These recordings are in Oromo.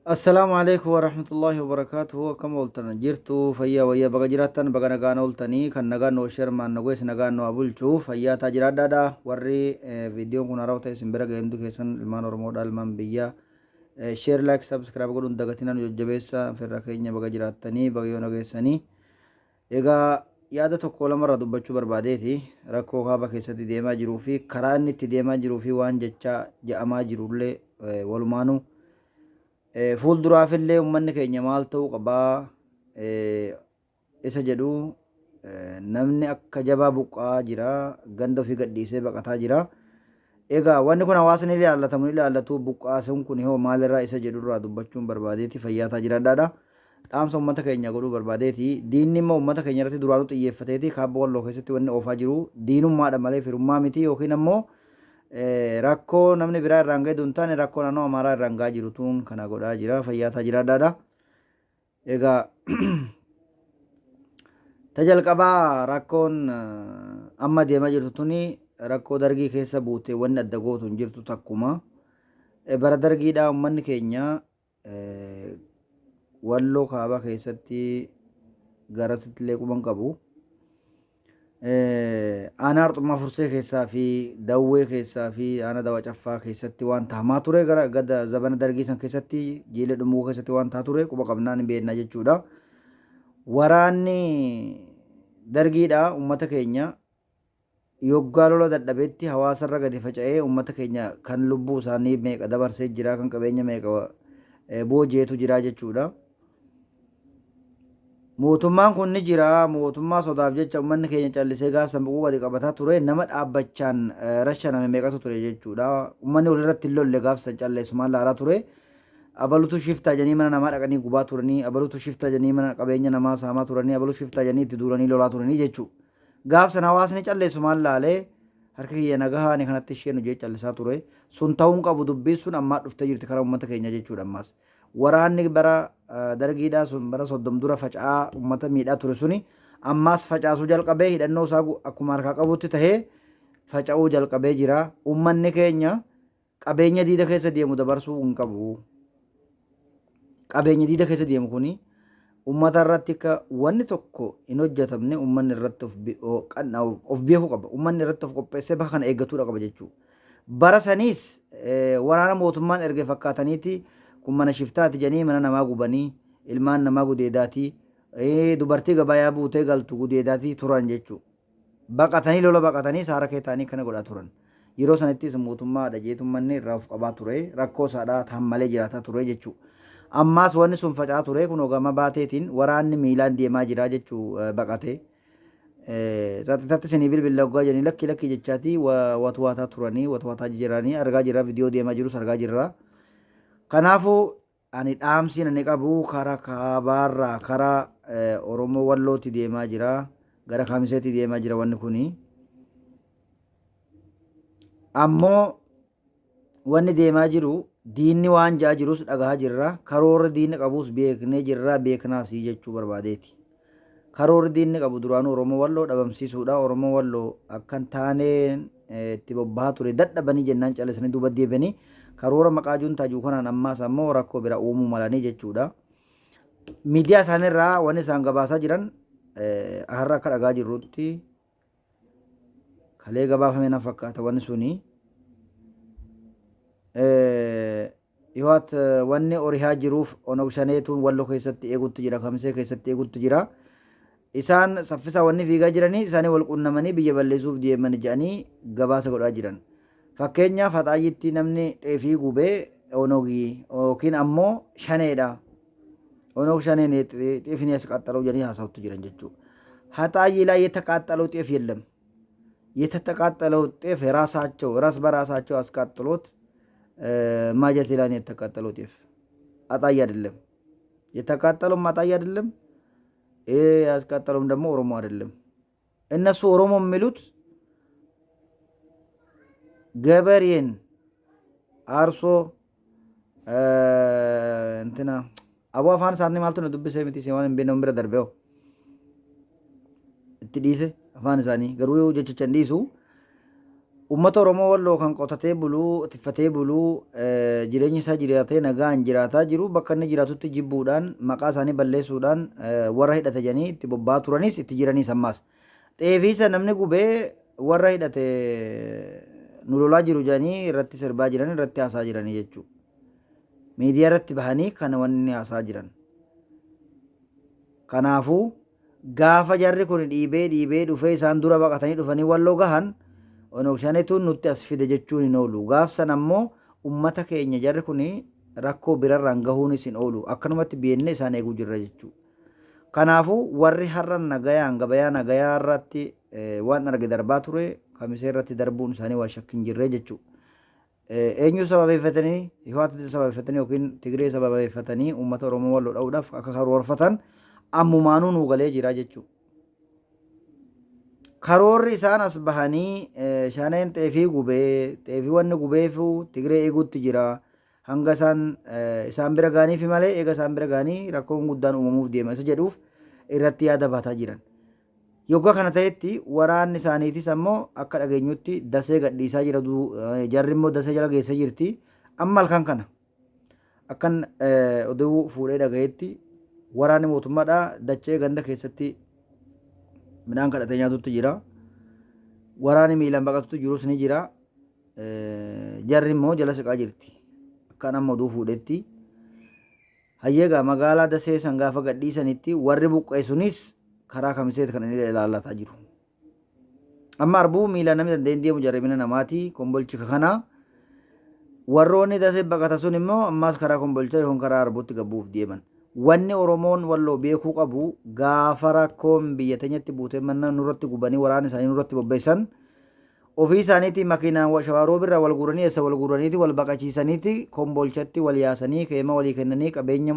Assalaamu alaikum warahmatullahi wabarakatuhu. Akkam ooltan? Jirtu fayyaa wayyaa? Baga jiraattan, baga nagaan ooltanii. Kan nagaan nu shermaan nu geesse, nagaan nu haa bulchu. Fayyaa taa, jiraadhaadha. Warri viidiyoon kun haarawaa ta'e isin bira ga'e hundi keessan, ilmaan Oromoodha, ilmaan biyyaa, share, like, subscribe godhuun dagatinaa, nu jajjabeessa. Firra keenya, baga jiraattanii, baga yoo nageessanii. Egaa yaada tokko lamarraa dubbachuu barbaadeeti, rakkoo kaaba keessatti deemaa jiruu fi karaa inni itti deemaa jiruu fi waan jechaa ja'amaa jirullee, walumaanuu fuulduraafillee uummanni keenya maal ta'uu qabaa isa jedhu. Namni akka jabaa buqqa'aa jira, ganda ofii gadhiisee baqataa jira. Egaa wanni kun hawaasa ni ilaallatamu, ni ilaallatu. Buqqaasuun kun hoo maalirraa isa jedhurraa dubbachuun barbaadeeti. Fayyaataa jiraadhaadha. Dhaamsa uummata keenya godhuu barbaadeeti. Diinni immoo uummata keenya irratti duraanuu xiyyeeffateeti kaaba Walloo keessatti wanni oofaa jiru diinummaadha malee firummaa miti, yookiin ammoo rakkoo namni biraa irraan ga'e hin taane, rakkoo naannoo Amaaraa irraan ga'aa jiru tuun kana godhaa jira. Fayyaataa jiraadhaadha. Egaa ta jalqabaa, rakkoon amma deemaa jirtu tuni rakkoo Dargii keessa buute wanni adda gootu hin jirtu, takkuma. Bara Dargiidhaa uummanni keenya Walloo kaabaa keessatti garasitti illee quban qabu. Aanaa Arxummaa Fursee keessaa fi Dawwee keessaa fi aanaa Dawa Caffaa keessatti waan tahamaa ture, gara gada zabana Dargii san keessatti Jiilee Dhumuu keessatti waan tahaa ture quba qabnaan hin beeknaa jechuudha. Waraanni Dargiidha uummata keenya yoggaa lola dadhabetti hawaasarra gadi faca'ee uummata keenya kan lubbuu isaanii meeqa dabarsee jira, kan qabeenya meeqa booji'eetu jira jechuudha. Mootummaan kun ni jira. Mootummaa sodaaf jecha uummanni keenya callisee gaafsan boquu gadi qabataa ture. Nama dhaabbachaan rashaname meeqatu ture jechuudha. Uummanni walirratti hin lolle, gaafsan calleessumaan laalaa ture. Abalutu shiftaa jedhanii mana namaa dhaqanii gubaa turanii, abalutu shiftaa jedhanii mana qabeenya namaa saamaa turanii, abalutu shiftaa jedhanii itti duulanii lolaa turanii jechuudha. Gaafsan hawaasni calleessumaan laalee, harka kiyya nagahaa ani kanatti isheen hojii callisaa ture. Sun ta'uun qabu, dubbiin sun ammaa dhuftee jirti karaa uummata keenya jechuudha ammaas. Waraanni bara Dargiidhaa sun bara 30 dura faca'aa uummata miidhaa ture suni ammaas facaasuu jalqabee, hidhannoo isaa akkuma harkaa qabutti tahee faca'uu jalqabee jira. Uummanni keenya qabeenya diida keessa deemu dabarsuu hin qabu. Qabeenya diida keessa deemu kuni uummata irratti akka wanni tokko hin hojjetamne uummanni irratti of beekuu qaba. Uummanni irratti of qopheessee bakka kana eeggatuudha qaba jechuudha. Bara saniis waraana mootummaan erge fakkaataniiti kun mana shiftaati jedhanii mana namaa gubanii, ilmaan namaa gudeedaatii, dubartii gabayaa buutee galtu gudeedaatii turan jechuudha. Baqatanii, lola baqatanii saara kee ta'anii kana godhaa turan. Yeroo sanittis mootummaadha jeetu manni irraa of qabaa ture, rakkoo isaadhaa ta'an malee jiraataa ture jechuudha. Ammaas wanni sun faca'aa ture, kun gama baateetiin waraanni miilaan deemaa jira jechuu baqate. Tsaxitatti isinii bilbilla hoggaa jedhanii lakkii lakkii jechaati watwaataa turanii, watwaataa jiranii argaa jirra, viidiyoo deemaa jirus argaa jirra. Kanaafuu ani dhaamsiin ani qabu karaa kaabaarraa karaa Oromoo Wallootti deemaa jira. Gara Kamiseetti deemaa jira wanni kuni. Ammoo wanni deemaa jiru, diinni waan jaa jirus dhagahaa jirra. Karoorri diinni qabus beeknee jirra, beeknaasii jechuu barbaadeeti. Karoorri diinni qabu duraanuu Oromoo Walloo dhabamsiisuudha. Oromoo Walloo akkan taaneen itti bobbahaa ture, dadhabanii jennaan callisanii duuba deebi'anii karoora maqaa juntaa jiru kanaan ammaas ammoo rakkoo bira uumuu malanii jechuudha. Miidiyaa isaaniirraa wanni isaan gabaasaa jiran, har'a akka dhagaa jirrutti, kalee gabaafame na fakkaata wanni suni. Hiwaat wanni orihaa jiruuf Onog Shaneetuun Wallo keessatti eegutti jira, Kamisee keessatti eegutti jira. Isaan saffisaa wanni fiigaa jiranii isaanii wal qunnamanii biyya balleessuuf deeman jedhanii gabaasa godhaa jiran. Fakkeenyaaf, Haxaayyitti namni xeefii gubee Onogii yookiin ammoo Shaneedha. Onog Shaneen xeefin ያስቃጠለው jedhanii haasawutti jiran jechuudha. ሀጣዬ ላይ የተቃጠለው ጤፍ የለም። የተቃጠለው ጤፍ ራሳቸው ራስ በራሳቸው አስቃጥሎት ማጀቴ ላይ ነው የተቃጠለው ጤፍ፣ አጣዬ አይደለም። የተቃጠለውም አጣዬ አይደለም፣ ያስቃጠለውም ደግሞ ኦሮሞ አይደለም። እነሱ ኦሮሞ የሚሉት ገበሬን አርሶ እንትና aboo afaan isaanii maaltu na dubbisee miti waan hin beekne bira darbee itti dhiise, afaan isaanii garuu jechicha hin dhiisu. Uummata Oromoo Walloo kan qotatee buluu, tiffatee buluu, jireenya isaa jiraatee nagaan jiraataa jiru bakka inni jiraatutti jibbuudhaan maqaa isaanii balleessuudhaan warra hidhate jedhanii itti bobba'aa turanis itti jiraniis ammaas. Xeefiisa namni gubee warra hidhate nu lolaa jiru jedhanii irratti sirbaa jiran irratti haasaa jiranii jechuudha. Miidiyaa irratti bahanii kana wanni haasaa jiran. Kanaafuu Gaafa jarri kuni dhiibee dhiibee dhufee isaan dura baqatanii dhufanii Walloo gahan, Onog Shanetu nutti as fide jechuun hin oolu. Gaaf sana ammoo ummata keenya jarri kuni rakkoo birarraan gahuunis hin oolu. Akkanumatti beennee isaan eeguu jirra jechuu. Kanaafuu warri har'a nagayaan gabayaa nagayaa irratti waan arge darbaa ture Kamisee irratti darbuun isaanii waan shakki hin jirree jechuu. Eenyu sababeeffatanii Hiwaatitti sababeeffatanii yookiin Tigree sababeeffatanii uummata Oromoo Walloo dha'uudhaaf akka karoorfatan ammumaanuu nuu galee jira jechuudha. Karoorri isaan as bahanii Shaneen xeefii gubee xeefii wanni gubeefu Tigree eeguutti jira. Hanga isaan isaan bira ga'aniifi malee eega isaan bira ga'anii rakkoon guddaan uumamuuf deema isa jedhuuf irratti yaada baataa jiran. Yogga kana ta'etti waraanni isaaniitis ammoo akka dhageenyutti Dasee gadhiisaa jira jarri immoo Dasee jala geessee jirti. Amma halkan kana akkan oduu fuudhee dhagayetti waraanni mootummaadhaa dachee ganda keessatti midhaan kadhatee nyaatutti jira. Waraanni miilaan baqatutti jirus ni jira. Jarri immoo jala siqaa jirti. Akkan amma oduu fuudhetti. Hayyee egaa magaalaa Dasee san gaafa gadhiisanitti warri buqqa'e sunis karaa Kamiseeti kan inni ilaallataa jiru. Amma Arbuu miilaan namni danda'ee hin deemu jarribina namaati Kombolchi ka kanaa. Warroonni Dasee baqata sun immoo ammaas karaa Kombolchaa yookiin karaa Arbuutti gad bu'uuf deeman. Wanni Oromoon Walloo beekuu qabu gaafa rakkoon biyya teenyatti buutee mana nurratti gubanii waraana isaanii nurratti bobbeessan Ofii isaaniitii makiinaan Shawaaroob irraa wal guuranii eessa wal guuraniiti wal baqachiisaniiti Kombolchatti wal yaasanii keema walii kennanii qabeenya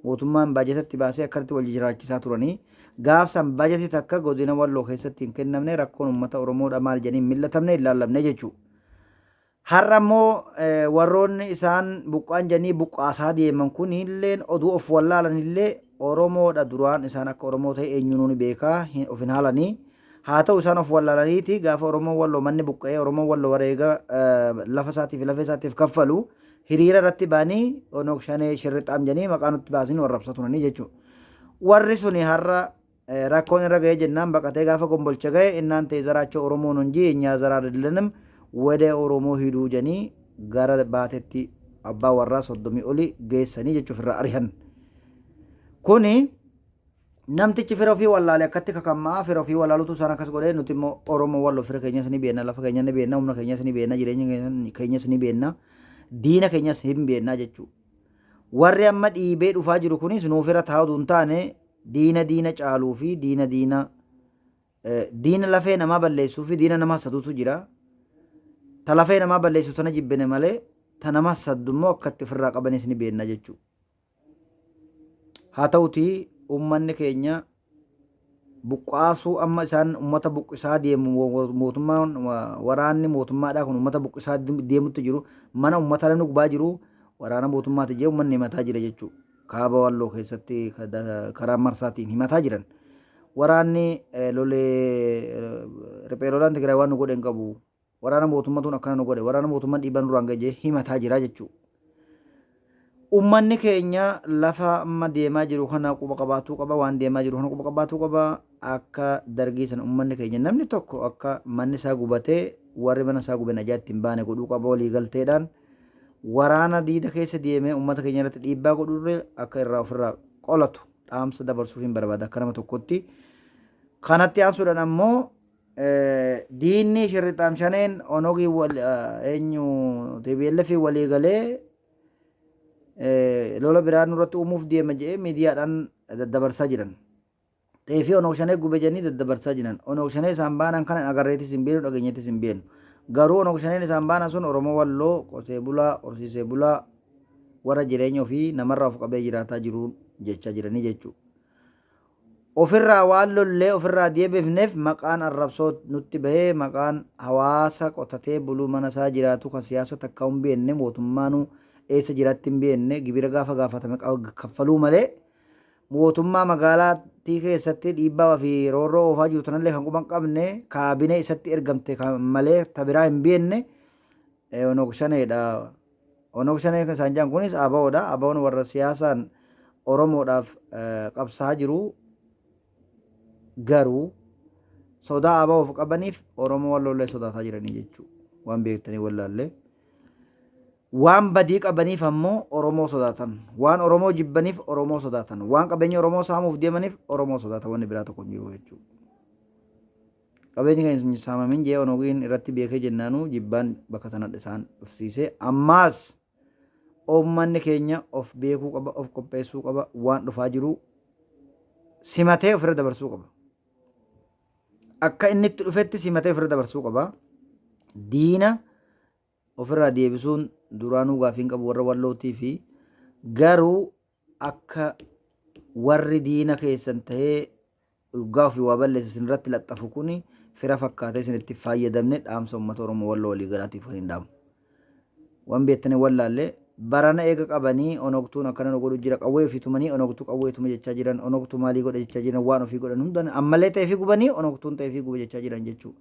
mootummaan baajata itti baasee akkanatti wal jiraachisaa turanii. Gaaf san baajati takka godina Walloo keessatti hin kennamne rakkoon uummata Oromoodha maal jedhanii hin mil'atamne hin laallamne jechuudha. Har'a immoo warroonni isaan buqqaan jedhanii buqqaasaa deeman kun illeen oduu of wallaalan illee Oromoodha duraan isaan akka Oromoo ta'e eenyuunuu ni beekaa of hin haalanii. Haa ta'u isaan of wallaalaniiti gaafa Oromoon Walloo manni buqqa'ee Oromoon Walloo wareega lafa isaatiif lafee isaatiif kaffalu hiriira irratti ba'anii Onog Shanee Shirrixaam jedhanii maqaa nutti baasanii warrabsaa turanii jechuudha. Warri suni har'a Rakkoon irra ga'ee jennaan baqatee gaafa Kombolcha ga'e innaan ta'e zaraachoo Oromoo nun jii enyaa zaraa adillenim wede Oromoo hiduu janii gara baatetti abbaa warraa soddomii oli geessanii jechuuf irraa arihan. Kuni namtichi fira ofii wallaale akkatti kakammaa fira ofii wallaalutu isaan akkas godhee nuti immoo Oromoo Walloo fira keenyas ni beenna lafa keenya ni beenna humna keenyas ni beenna jireenya keenyas ni beenna diina keenyas hin beenna jechuudha. Warri amma dhiibee dhufaa jiru kunis nuu fira taa'utu hin taane Diina diina caaluu fi diina diina diina lafee namaa balleessuu fi diina nama hassatutu jira. Ta lafee namaa balleessu tana jibbine malee ta nama hassaddu immoo akka itti ofirraa qabanis ni beenna jechuudha. Haa ta'utii uummanni keenya buqqaasuu amma isaan uummata buqqisaa deemu mootummaan waraanni mootummaadhaa kun uummata buqqisaa deemutti jiru mana uummataa namni gubaa jiru waraana mootummaati jee uummanni himataa jira jechuudha. Kaaba Walloo keessatti karaa Marsaatiin himataa jiran. Waraanni lolee riphee lolaan Tigraay waan nu godhe hin qabu. Waraana mootummatuun akkana nu godhe. Waraana mootummaan dhiibbaa nurraan ga'e jee himataa jira jechuudha. Uummanni keenya lafa amma deemaa jiru kana quba qabaatuu qaba. Waan deemaa jiru kana quba qabaatuu qaba. Akka dargii sana uummanni keenya namni tokko akka manni isaa gubatee warri mana isaa gube najaa ittiin baane godhuu qaba walii galteedhaan. Waraana diida keessa deemee uummata keenya irratti dhiibbaa godhurre akka irraa ofirraa qolatu dhaamsa dabarsuufiin barbaada akka nama tokkotti. Kanatti aansuudhaan ammoo diinni Shirrixaam Shaneen Onogii eenyu TPLF walii galee lola biraa nurratti uumuuf deema jedhee miidiyaadhaan daddabarsaa jiran. Xeefii Onog Shanee gube jedhanii daddabarsaa jiran. Onog Shanee isaan baanan kana hin agarreetis hin beeknu dhageenyetis hin beeknu. Garuu Onog Shaneen isaan baanan sun Oromoo Walloo qotee bulaa, horsiisee bulaa, warra jireenya ofii namarraa of qabee jiraataa jiru jechaa jiranii jechuudha. Ofirraa waan lollee ofirraa deebifneef maqaan arrabsoo nutti bahee maqaan hawaasa qotatee buluu mana isaa jiraatu kan siyaasa takkaa hin beekne mootummaanuu eessa jiraatti hin beekne gibira gaafa gaafatame kaffaluu malee Mootummaa magaalattii keessatti dhiibbaa fi roorroo oofaa jiru tanallee kan quba hin qabne, kaabinee isatti ergamte kan malee ta biraa hin beekne Onog Shaneedha. Onog Shanee kan isaan jedhan kunis ABOdha. ABOn warra siyaasaan Oromoodhaaf qabsaa'aa jiru, garuu sodaa ABOf qabaniif Oromoo Walloollee sodaataa jiranii jechuudha. Waan beektanii wallaallee. Waan badii qabaniif ammoo Oromoo sodaatan. Waan Oromoo jibbaniif Oromoo sodaatan. Waan qabeenya Oromoo saamuuf deemaniif Oromoo sodaatan. Wanni biraa tokko hin jiru jechuudha. Qabeenyi keenya hin saamamin jee Onogiin irratti beekee jennaanuu jibbaan bakka tana isaan dhufsiise. Ammaas uummanni keenya of beekuu qaba, of qopheessuu qaba, waan dhufaa jiru simatee ofirra dabarsuu qaba. Akka inni itti dhufetti simatee ofirra dabarsuu qaba. Diina ofirraa deebisuun duraanuu gaafii hin qabu warra Wallootii fi garuu akka warri diina keessan tahee dhugaa ofii waa balleesse isin irratti laxxafu kuni fira fakkaatee isin itti fayyadamne dhaamsa uummata Oromoo Walloo waliigalaatiif kan hin dhaamu. Waan beektanii wallaalle barana eega qabanii Onogtuun akkana nu godhu jira, qawwee ofii tumanii Onogtu qawwee tuma jechaa jiran, Onogtu maalii godha jechaa jiran, waan ofii godhan hundan ammallee xeefii gubanii Onogtuun xeefii guba jechaa jiran jechuudha.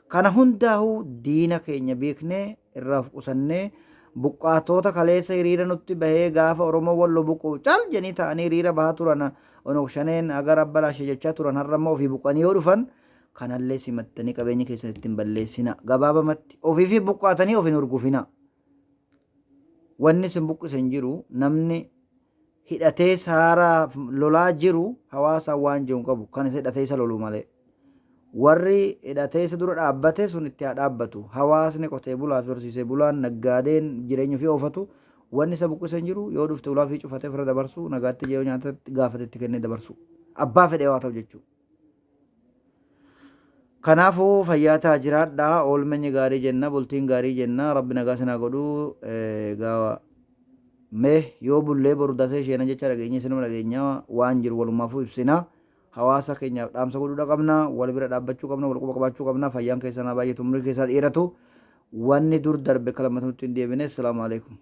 Kana hundaahuu diina keenya beeknee irraa of qusannee, buqqaatoota kaleessa hiriira nutti bahee gaafa Oromoo Walloo buqqa'u cal jedhanii ta'anii hiriira bahaa turan, Onog Shaneen agar abbalaashe jechaa turan, har'a immoo ofii buqqanii yoo dhufan kanallee simattanii qabeenya keessan itti hin balleessina. Gabaabamatti ofiifi buqqaatanii of hin hurgufina. Wanni isin buqqise hin jiru. Namni hidhatee saaraaf lolaa jiru hawaasaan waan jiru hin qabu, kan isa hidhatee isa lolu malee. Warri hidhatee isa dura dhaabbate sun itti haa dhaabbatu. Hawaasni qotee bulaa fi horsiisee bulaan, naggaadeen jireenya ofii oofatu wanni isa buqqise hin jiru. Yoo dhufte ulaa ofii cufatee ofirra dabarsu, nagaatti jee yoo nyaata gaafate itti kennee dabarsu. Abbaa fedhee waa ta'u jechuudha. Kanaafuu fayyaa ta'a, jiraadhaa, oolmenyi gaarii jenna, bultiin gaarii jenna, Rabbi nagaa isin haa godhu. Egaa mee yoo bullee boru dasee isheena jecha dhageenya, isinuma dhageenya, waan jiru walumaafuu ibsina. Hawaasa keenyaaf dhaamsa godhuudha qabna, wal bira dhaabbachuu qabna, wal quba qabaachuu qabna. Fayyaan keessan haa baay'atu, umrii keessan haa dheeratu. Wanni dur darbe akka lammata nutti hin deebine. Assalaamu alaikum.